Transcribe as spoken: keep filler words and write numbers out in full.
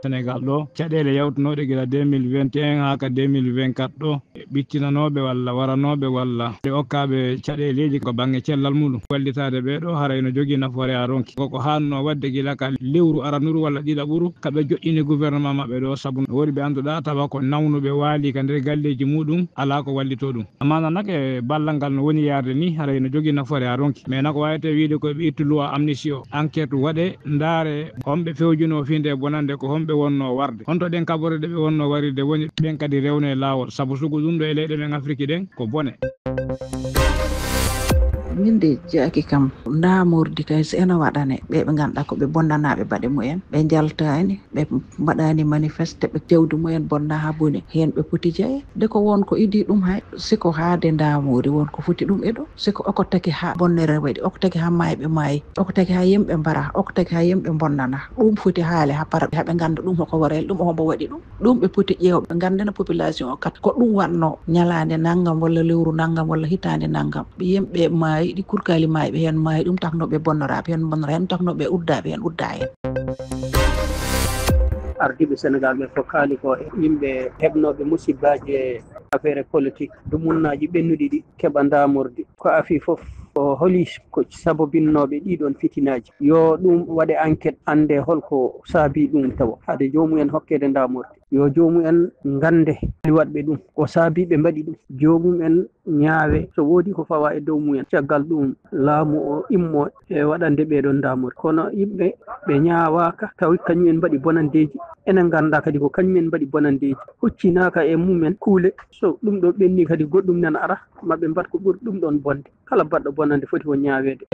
Senegal ɗo, caɗeele yawtunooɗe gila deux mille vingt et un haa ka deux mille vingt-quatre ɗo, ɓittinanooɓe walla waranooɓe walla ɓe okkaaɓe caɗeeleeji ko baŋnge cellal muɗum. Wallitaade ɓee ɗo haray no jogii nafoore haa ronki. Ko ko haannoo waɗde gila ka lewru aranuru walla ɗiɗaɓuru ka ɓe joɗɗini gouvernement maɓɓe ɗo, sabu no woodi ɓe annduɗaa tawa ko nawnuɓe waali ka nder galleeji muɗum, alaa ko wallitoo ɗum. Amaana nak e ballal ngal no woni yaarde ni, haray no jogii nafoore haa ronki. Mais nak waawete wiide ko ɓe ittu loi amnistie o, enquête waɗe, ndaare homɓe fewjunoo fii nde bonannde, ko homɓe wonnoo warde. Honto ɗen kaɓorɗe ɗe ɓe wonnoo warirde woni, ɓen kadi rewne laawol. Sabu sugu ɗum ɗo e leyɗe men Afiriki ɗen, ko bone. Min de jaaki kam, ndaamordi kay so ena waɗane, ɓe ɓe ngannduɗaa ko ɓe bonnanaaɓe baɗe mumen, ɓe njaltaani, ɓe mbaɗaani manifeste, ɓe jawdi mumen bonna haa boni, heen ɓe poti jeye. De ko won ko idii ɗum hay, si ko haade ndaamoori won ko foti ɗum e ɗo, si ko oko taki haa bonnere waɗi, oko taki haa maayɓe maayi, oko taki haa yimɓe mbara, oko taki haa yimɓe bonnana. Ɗum foti haale haa para, haa ɓe ngannda ɗum hoko warel, ɗum hombo waɗi ɗum. Ɗum ɓe poti ƴeewa, ɓe nganndana population o kat ko ɗum waɗnoo ñalaande nanngam walla lewru nanngam walla hitaande nanngam. Ɓe yimɓe maayi, ɗi kurkaali maayi, ɓe heen maayi, ɗum taknoo ɓe bonnoraaɓe heen, bonnora heen, ɗum taknoo ɓe uddaaɓe heen, uddaa heen. Ardiiɓe Senegal ɓe fof kaali ko e yimɓe heɓnooɓe musibbaaji e affaire politique, dumunnaaji ɓennuɗi ɗi keɓa ndaamordi. Ko afii fof ko holi ko sababinnooɓe ɗii ɗoon fitinaaji. Yo ɗum waɗe enquête, annde holko saabii ɗum tawa, hade joomumen hokkeede ndaamordi. Yo joomumen ngannde holi waɗɓe ɗum, ko saabii ɓe mbaɗi ɗum. Joomumen ñaawe so woodi ko fawaa e dow mumen. Caggal ɗum, laamu o immo e waɗande ɓee ɗoon ndaamordi. Kono yimɓe ɓe ñaawaaka, tawi kañumen mbaɗi bonanndeeji. Enen nganndaa kadi ko kañumen mbaɗi bonanndeeji. Huccinaaka e mumen kuule. So ɗum ɗo ɓenni kadi goɗɗum nana ara, ma ɓe mbaɗ ko ɓuri ɗum ɗoon bonde. Kala baɗɗo bonannde foti ko ñaaweede.